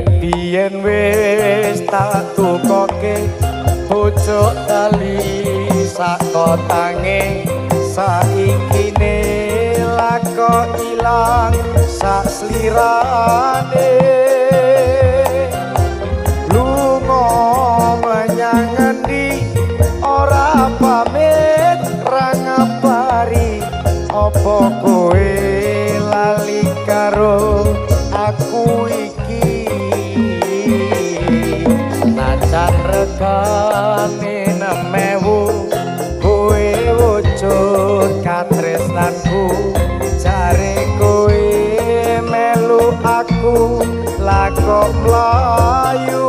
Ket biyen wis tak tukoke pucuk tali sak kotange, saiki ne lako ilang sak slirane. Lunga menyang ngendi ora pamit ra ngabari, apa kowe lali karo aku iki? Najan regane 6.000 kowe wujud katresnanku, jare kowe melu aku lah kok mlayu.